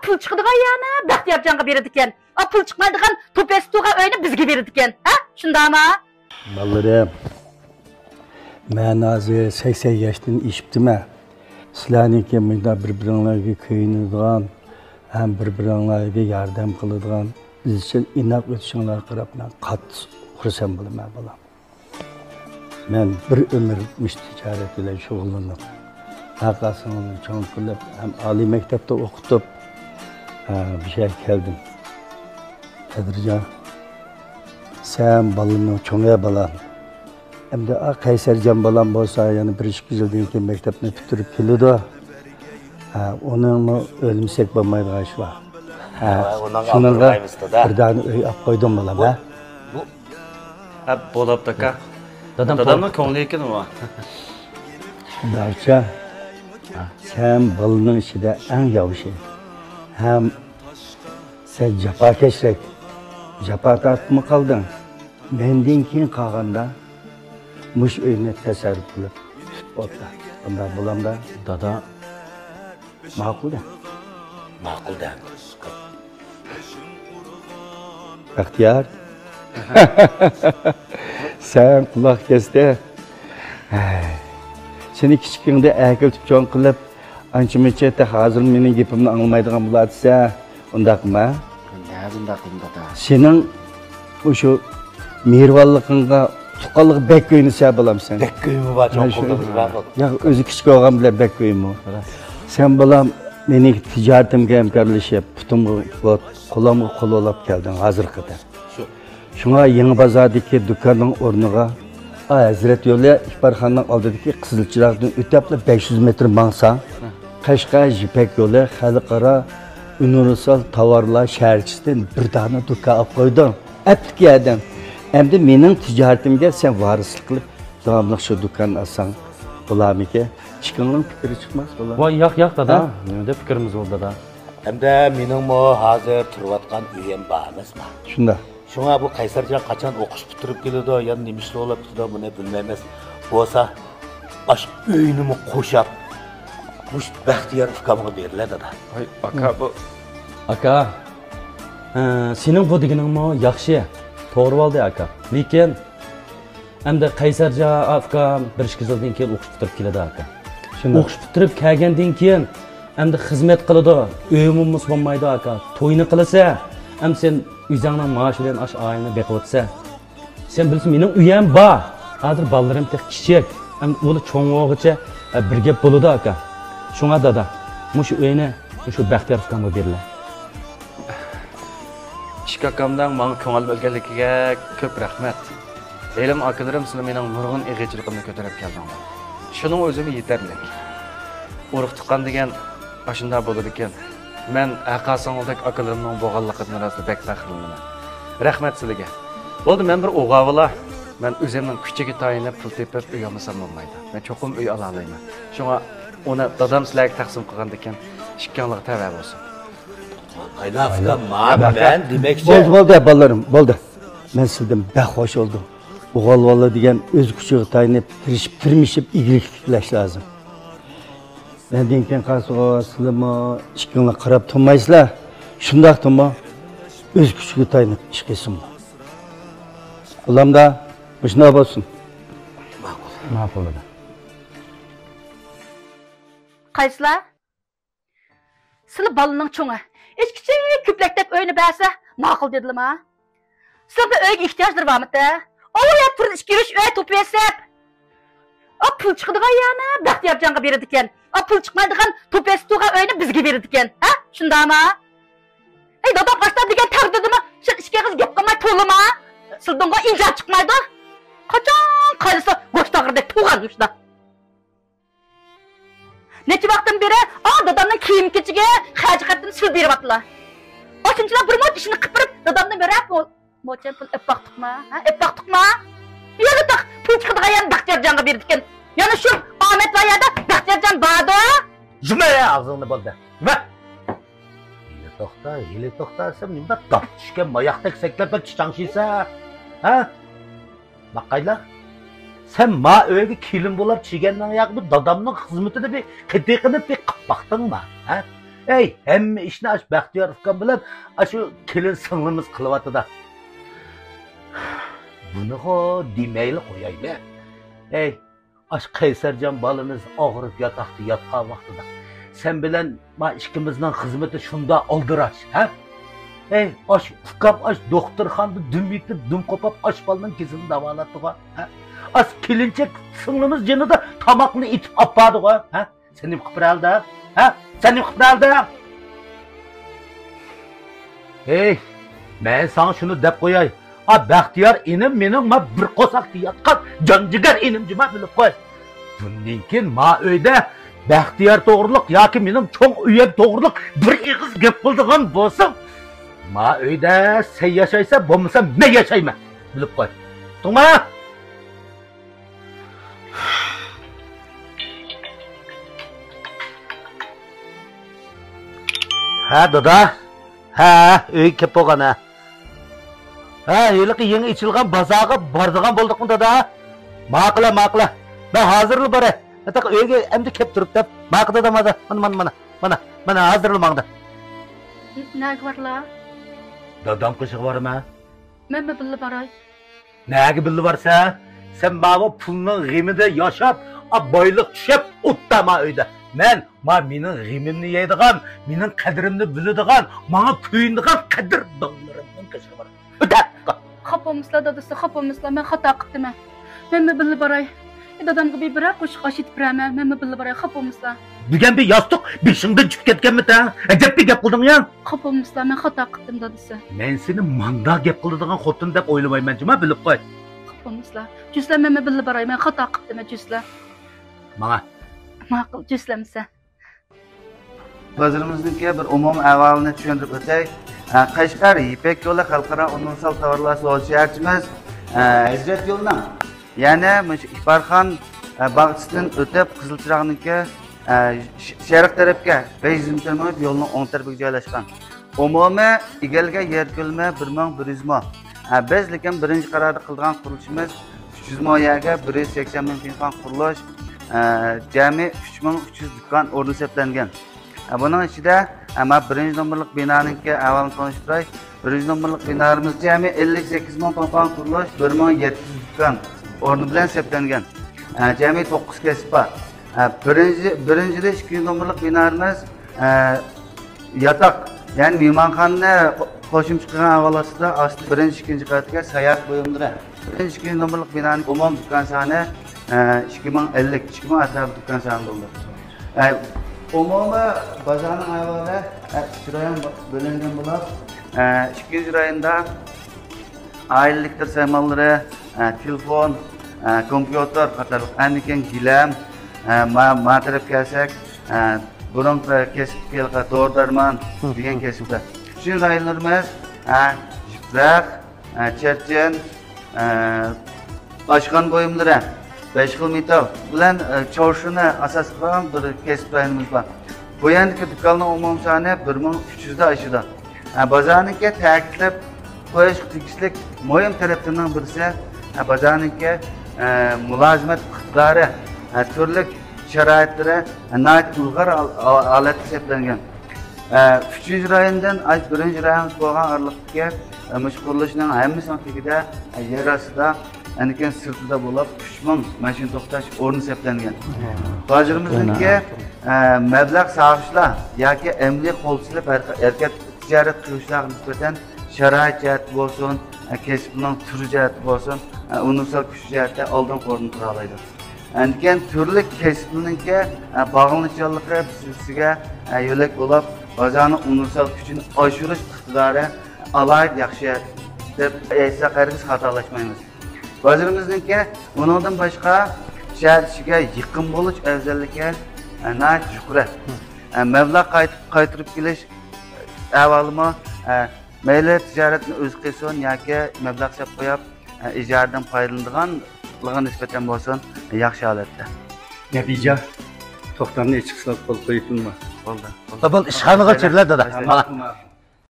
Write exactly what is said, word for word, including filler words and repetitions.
پۇل چىقىدىغان يەرنى بەختىيارجانغا بېرىدىكەن. ئا، پۇل چىقمايدىغان توپەستۇغا ئۆينى بىزگە بېرىدىكەن. ھە؟ شۇنداقما؟ بالىلىرىم، مەن ھازىر سەكسەن ياشتىن ئېشىپتىمەن. سىلەرنىڭكى مۇنداق بىر-بىرىڭلارغا كۆيۈنىدىغان ھەم بىر-بىرىڭلارغا ياردەم قىلىدىغان ئىزچىل ئىناق ئۆتۈشۈڭلارغا قاراپ مەن قاتتىق خۇرسەن بولىمەن، بالام. مەن بىر ئۆمۈر مۇشۇ تىجارەت بىلەن شۇغۇللىنىپ، ئاقا-سىڭىلنى چوڭ قىلىپ، ھەم ئالىي مەكتەپتە ئوقۇتۇپ، ھە، بۇ يەرگە كەلدىم. قەدىرجان، سەن بالىنىڭ چوڭى بالام. ئەمدى ئا قەيسەرجان بالام بولسا، يەنە بىر ئىككى يىلدىن كېيىن مەكتەپنى پۈتتۈرۈپ كېلىدۇ. ھە، ئۇنىڭمۇ ئۆلمىسەك بولمايدىغان ئىشى بار. ھە، ھە، ئۇنىڭ شۇنىڭغا ئالدىنى ئالايمىز-دە. بىر دانە ئۆي ئاپ قويدۇم بالام، ھە؟ بۇ، ھە، بولۇپتۇ، ئاكا. دادام دادامنىڭ كۆڭلى ئېكىن ئۇ. داۋچا، سەن بالىنىڭ ئىچىدە ئەڭ ياۋىشى. ھەم سەن جاپاكەشرەك، جاپا تارتىپمۇ قالدىڭ. مەندىن كېيىن قالغاندا مۇشۇ ئۆينى تەسەررۇپ قىلىپ تۇتۇپ ئولتۇر. قانداق بولامدا؟ دادا. ماقۇل دە. ماقۇل دە. بەختىيار. سەن قۇلاق كەستە. ھەي. سېنى كىچىكىڭدە ئەكېلىپ چوڭ قىلىپ، ئانچە-مۇنچە تېخى ھازىر مېنىڭ گېپىمنى ئاڭلىمايدىغان بولاتسەن، ئۇنداقمۇ؟ نەدە ئۇنداق قىلدىم، دادا؟ سېنىڭ مۇشۇ مېھرىبانلىقىڭغا، تۇغقانلىقىڭغا بەك كۆيۈنىسەن، بالام، سەن. بەك كۆيۈنمە بار، چوڭ قىلدىڭىز، بەك قىلدىڭىز. ياق، ئۆزى كىچىك بولغان بىلەن بەك كۆيۈنمە. راست. سەن، بالام، مېنىڭ تىجارىتىمگە ھەمكارلىشىپ، پۇتۇمغا پۇت، قولۇمغا قول بولاپ كەلدىڭ ھازىرقى قېتىم. شۇ. شۇڭا يېڭى بازاردىكى دۇكاننىڭ ئورنىغا، ئا، ھەزرەت يولى ئىپارخانىنىڭ ئالدىدىكى قىزىل چىراغدىن ئۆتۈپلا بەش يۈز مېتىر ماڭساڭ، ھە. قەشقەر يىپەك يولى خەلقئارا ئۇنىۋېرسال تاۋارلار شەھەرچىسىدىن بىر دانە دۇكان ئاپ قويدۇڭ. ئەپلىك يەردىن. ئەمدى مېنىڭ تىجارىتىمگە سەن ۋارىسلىق قىلىپ، داۋاملىق شۇ دۇكان ئاچساڭ بولارمىكىن؟ ئىككىڭلارنىڭ پىكرى چىقماس، بالام. ۋاي، ياق، ياق، دادا. ھە؟ نېمە دەپ پىكرىمىز بولدى، دادا؟ ئەمدى مېنىڭمۇ ھازىر تۇرۇۋاتقان ئۆيۈم بار ئەمەسما؟ شۇنداق. شۇڭا بۇ قەيسەرجان قاچان ئوقۇش پۈتتۈرۈپ كېلىدۇ، يەنە نېمە ئىشلار بولۇپ كېتىدۇ، بۇنى بىلمەيمىز. بولسا، ئاشۇ ئۆينىمۇ قوشاپ، مۇشۇ بەختىيار ئۇكامغا بېرىلە، دادا. ھاي، ئاكا، بۇ. ئاكا، ھە، سېنىڭ بۇ دېگىنىڭمۇ ياخشى، توغرا بولدى، ئاكا. لېكىن، ئەمدى قەيسەرجان ئۇكام بىر ئىككى يىلدىن كېيىن ئوقۇش پۈتتۈرۈپ كېلىدۇ، ئاكا. شۇنداق. ئوقۇش پۈتتۈرۈپ كەلگەندىن كېيىن، ئەمدى خىزمەت قىلىدۇ، ئۆيىمۇ بولمايدۇ، ئاكا. توينى قىلىسە، ئەمدى سەن ئۆزۈڭنىڭ مائاشى بىلەن ئاشۇ ئائىلىنى بېقىۋاتىسەن. سەن بىلسەن، مېنىڭ ئۆيەم بار. ھازىر بالىلىرىم تېخى كىچىك. ئەمدى ئۇلار چوڭ بولغۇچە، ئە، بىر گەپ بولىدۇ، ئاكا. شۇڭا، دادا، مۇشۇ ئۆينى مۇشۇ بەختىيار ئۇكامغا بېرىلە. ئىككى ئاكامنىڭ ماڭا كۆڭۈل بۆلگەنلىكىگە كۆپ رەھمەت. ھېلىمۇ ئاكىلىرىم، سىلەر مېنىڭ نۇرغۇن ئېغىرچىلىقىمنى كۆتۈرۈپ كەلدىڭلار. شۇنىڭ ئۆزىمۇ يېتەرلىك. ئۇرۇق-تۇغقان دېگەن ئاشۇنداق بولىدىكەن. مەن ھەققا سىڭىلدەك ئاكىلىرىمنىڭ بولغانلىقىدىن راستلا بەك پەخىرلىنىمەن. رەھمەت سىلىگە. بولدى، مەن بىر ئوغاۋىلا. مەن ئۆزۈمنىڭ كۈچىگە تايىنىپ پۇل تېپىپ ئۆي ئالمىسام بولمايدۇ. مەن چوقۇم ئۆي ئالالمايمەن. شۇڭا ئۇنى دادام سىلەرگە تەقسىم قىلغاندىكىن، ئىككىڭلارغا تەۋە بولسۇن. قايناق ئۇكام، مانا مەن دېمەكچى. بولدى، بولدى، بالىلىرىم، بولدى. مەن سىزدىن بەك خۇش بولدۇم. ئوغۇل بالا دېگەن ئۆز كۈچىگە تايىنىپ، تىرىشىپ، تىرمىشىپ، ئىگىلىك تىكلەش لازىم. مەندىن كېيىن قالسىغۇ، سىلىمۇ ئىككىڭلار قاراپ تۇرمايسىلەر. شۇنداقتىمۇ ئۆز كۈچىگە تايىنىپ ئىش قىلسۇن. ئۇلامدا مۇشۇنداق بولسۇن. ماقۇل. ماقۇل، دادا. قايسىلار؟ سىلى بالىنىڭ چوڭى. ئىچ كىچىك كۆپلەكتەك ئۆينى بەرسە، ماقۇل دېدىلىما؟ سىلىڭ بىر ئۆيگە ئېھتىياجلىرى بارمىتى؟ ئاۋۇ يەر تۈرنى ئىككى يۈرۈش ئۆي توپۇۋەتسەك. ئا، پۇل چىقىدىغان يەرنى بەختىيارجانغا بېرىدىكەن. ئا، پۇل چىقمايدىغان توپۇۋەتسە تۇرغان ئۆينى بىزگە بېرىدىكەن. ھە؟ شۇنداقما؟ ئەي، دادام ئاشتا دېگەن تەقدىردىمۇ، سەن ئىككى ئېغىز گەپ قىلماي تۇرلىما. سىلىدىنغۇ ئىنجا چىقمايدۇ. قاچان قايلىسا گۆش تاغرىدەك تۇرغان مۇشۇنداق. نەچچە ۋاقىتتىن بېرى، ئا، دادامنىڭ كىيىم-كېچىكى، خەجى-خەرىجىنى سىلى بېرىۋاتىلا. ئاشۇنچىلا بىر مۇنچە ئىشنى قىلىپ بېرىپ، دادامدىن بېرىپ، مو-، موچەن پۇل ئېلىپ باقتۇقما؟ ھە، ئېلىپ باقتۇقما؟ يەنە تاق پۇل چىقىدىغان يەرنى بەختىيارجانغا بېرىدىكەن. يەنە شۇ ئامەت بار يەردە بەختىيارجان باردۇ. يۇمە ئاغزىڭنى بولدى. يۇمە! ھېلى توختا، ھېلى توختا دېسەم، نېمە داپ چۈشكەن ماياقتەك سەكلەپ بەك چىچاڭشىسە؟ ھە؟ باقايلا، سەن ما ئۆيگە كېلىن بولاپ چىگەننىڭ ياقى بۇ دادامنىڭ خىزمىتىنى بىر قېتىقىنى بىر قىپ باقتىڭما؟ ھە؟ ھەي، ھەممە ئىشنى ئاشۇ بەختىيار ئۇكام بىلەن ئاشۇ كېلىن سىڭلىمىز قىلىۋاتىدۇ. بۇنىغۇ دېمەيلا قويايلى. ھەي، ئاش قەيسەرجان بالىمىز ئاغرىپ ياتاقتا ياتقان ۋاقتىدا سەن بىلەن ما ئىككىمىزنىڭ خىزمىتى شۇنداق ئالدىراش، ھە؟ ھەي، ئاش ئۇكام ئاش دوختۇرخانىدا دۈم يېتىپ، دۈم قوپاپ ئاش بالىنىڭ كېسىلىنى داۋالاپتىغۇ، ھە؟ ئاش كېلىنچەك سىڭلىمىز جېنىدا تاماقنى ئېتىپ ئاپاردىغۇ، ھە؟ سەن نېمە قىلىپ بېرەلدىڭ؟ ھە؟ سەن نېمە قىلىپ بېرەلدىڭ؟ ھېي، مەن ساڭا شۇنى دەپ قوياي. ئا، بەختىيار ئىنىم مېنىڭ ما بىر قورساقتا ياتقان جان جىگەر ئىنىم جۇما، بىلىپ قوي. بۇندىن كېيىن ما ئۆيدە بەختىيار توغرۇلۇق ياكى مېنىڭ چوڭ ئۆيەم توغرۇلۇق بىر ئېغىز گەپ قىلىدىغان بولساڭ، ما ئۆيدە سەن ياشايسەن، بولمىسا مەن ياشايمەن. بىلىپ قوي. ئۇقتۇڭما؟ ھە، دادا. ھە، ئۆيگە كەپ بولغان، ھە. ھە، ھېلىقى يېڭى ئېچىلغان بازارغا بارىدىغان بولدۇقمۇ، دادا؟ ماقۇل، ماقۇل. مەن ھازىرلا باراي. ئاتاق ئۆيگە ئەمدى كەپ تۇرۇپ دەپ. ماقۇل، دادا، مانا، مانا، مانا، مانا، مانا، ھازىرلا ماڭدى. نەگە بارلا؟ دادام قېشىغا بارىمەن. مەنمۇ بىللە باراي. نەگە بىللە بارسەن؟ سەن ماۋۇ پۇلنىڭ غېمىدە ياشاپ، ئا، بايلىق چۈشەپ ئوتتا ما ئۆيدە. مەن ما مېنىڭ غېمىمنى يەيدىغان، مېنىڭ قەدرىمنى بىلىدىغان، ماڭا كۆيۈنىدىغان قەدىردانلىرىمنىڭ قېشىغا بارىمەن. ئۆتە! خاپا بولمىسىلا دادىسى، خاپا بولمىسىلا، مەن خاتا قىپتىمەن. مەنمۇ بىللە باراي. ئى، دادامغا بىر بىرەر قوشۇق ئاش ئېتىپ بېرەرمەن، مەنمۇ بىللە باراي، خاپا بولمىسىلا. دېگەن بىر ياستۇق بېشىڭدىن چۈشۈپ كەتكەنمىتەڭ؟ ئەجەب بىر گەپ قىلدىڭ يا. خاپا بولمىسىلا، مەن خاتا قىپتىم دادىسى. مەن سېنى ماندا گەپ قىلىدىغان خوتۇن دەپ ئويلىمايمەن جۇما، بىلىپ قوي. خاپا بولمىسىلا. جۈسلە، مەنمۇ بىللە باراي، مەن خاتا قىپتىمەن جۈسلە. ماڭا. ماقۇل، جۈسلەمسە. بازىرىمىزنىڭكى بىر ئومۇمىي ئەھۋالىنى چۈشەندۈرۈپ ئۆتەي. ئە، قەشقەر يىپەك يولى خەلقئارا ئۇنىۋېرسال تاۋارلار سودا شەھەرچىمىز، ئە، ھەزرەت يولىنىڭ، يەنى مۇشۇ ئىپارخان، ئە، باغچىسىدىن ئۆتۈپ، قىزىل چىراغنىڭكى، ئە، ش-، شەرق تەرەپكە بەش يۈز مېتىر مېڭىپ، يولنىڭ ئوڭ تەرىپىگە جايلاشقان. ئومۇمىي ئىگىلىگەن يەر كۆلىمى بىر مىڭ بىر يۈز مو. ئە، بىز لېكىن بىرىنچى قاراردا قىلىدىغان قۇرۇلۇشىمىز ئۈچ يۈز مو يەرگە بىر يۈز سەكسەن مىڭ پىڭخۇاڭ قۇرۇلۇش، ئە، جەمئىي ئۈچ مىڭ ئۈچ يۈز دۇكان ئورنى سەپلەنگەن. ئە، بۇنىڭ ئىچىدە، ئە، مانا بىرىنچى نومۇرلۇق بىنانىڭكى ئەھۋالىنى تونۇشتۇراي. بىرىنچى نومۇرلۇق بىنامىز جەمئىي ئەللىك سەككىز مىڭ پىڭخۇاڭ قۇرۇلۇش، بىر مىڭ يەتتە يۈز دۇكان ئورنى بىلەن سەپلەنگەن. ئە، جەمئىي توققۇز كەسىپ بار. ئە، بىرىنچى، بىرىنچىدىن ئىككىنچى نومۇرلۇق بىنامىز، ئە، ياتاق، يەنى مېھمانخانىنى قو-، قوشۇمچە قىلغان ئەھۋال ئاستىدا، ئاستى بىرىنچى، ئىككىنچى قەۋەتكە ساياھەت بۇيۇملىرى. بىرىنچى، ئىككىنچى نومۇرلۇق بىنانىڭ ئومۇمىي دۇكان سانى، ئە، ئىككى مىڭ ئەللىك، ئىككى مىڭ ئەتراپىدا دۇكان سانى بولىدۇ. ئە، ئومۇمىي بازارنىڭ ئەھۋالى، ئە، ئۈچ رايون بۆلۈنگەن بولۇپ، ئە، ئىككىنچى رايوندا ئائىلىلىك سايمانلىرى، ئە، تېلېفون، ئە، كومپيۇتېر قاتارلىق، ئەندىن كېيىن گىلەم، ئە، ما-، ما تەرەپكە كەلسەك، ئە، بۇرۇنقى كەسىپتىكى دورا-دەرمان دېگەن كەسىپلەر. ئۈچىنچى رايونلىرىمىز، ئە، يىپراق، ئە، چەرچەن، ئە، ئاشخانا بۇيۇملىرى، بەش خىل مېتال بىلەن، ئە، چارشۇنى ئاساس قىلغان بىر كەسىپ رايونىمىز بار. بۇ يەردىكى دۇكاننىڭ ئومۇمىي سانى بىر مىڭ ئۈچ يۈزدىن ئاشىدۇ. ئە، بازارنىڭكى تەكىتلەپ قويۇشقا تېگىشلىك مۇھىم تەرەپلىرىنىڭ بىرسى، ئە، بازارنىڭكى، ئە، مۇلازىمەت ئىقتىدارى، ئە، تۈرلۈك شارائىتلىرى، ئە، ناھايىتى ئىلغار ھال-، ھالەتتە سەپلەنگەن. ئە، ئۈچىنچى رايوندىن ئاش بىرىنچى رايونغا بولغان ئارىلىقتىكى، ئە، مۇشۇ قۇرۇلۇشنىڭ ھەممىسىنىڭ تېگىدە، ئە، يەر ئاستىدا، ئەنىكەن سىرتىدا بولۇپ، ئۈچ مىڭ ماشىنا توختاش ئورنى سەپلەنگەن. بازىرىمىزنىڭكى، ئە، مەبلەغ سالغۇچىلار ياكى ئەمەلىي قول سېلىپ ھەر-، ھەرىكەت تىجارەت قىلغۇچىلارغا نىسبەتەن شارائىت جەھەتتە بولسۇن، ئە، كەسىپنىڭ تۈرى جەھەتتە بولسۇن، ئە، ئۇنىۋېرسال كۈچى جەھەتتە ئالدىنقى ئورۇندا تۇرالايدۇ. ئەنكەن تۈرلۈك كەسىپلەرنىڭكى، ئە، باغلىنىشچانلىقى بىر-بىرسىگە، ئە، يۆلەك بولۇپ، بازارنىڭ ئۇنىۋېرسال كۈچىنى ئاشۇرۇش ئىقتىدارى ئالاھىدە ياخشى دەپ ئېيتساق ھەرگىز خاتالاشمايمىز. بازىرىمىزنىڭكى ئۇنىڭدىن باشقا شەھەر ئىچىگە يېقىن بولۇش ئەۋزەللىكى، ئە، ناھايىتى يۇقىرى. ئە، مەبلەغ قايت-، قايتۇرۇپ كېلىش ئەھۋالىمۇ، ئە، مەيلى تىجارەتنى ئۆزى قىلسۇن ياكى مەبلەغ سېلىپ قويۇپ، ئە، ئىجارىدىن پايدىلىنىدىغانلىقىغا نىسبەتەن بولسۇن، ياخشى ھالەتتە. نەبىجان، توختامنى ئېچىقسىلاپ قول قويۇپتۇمما؟ بولدى، بولدى. بولدى، ئىشخانىغا چىرلە، دادا. ماڭا.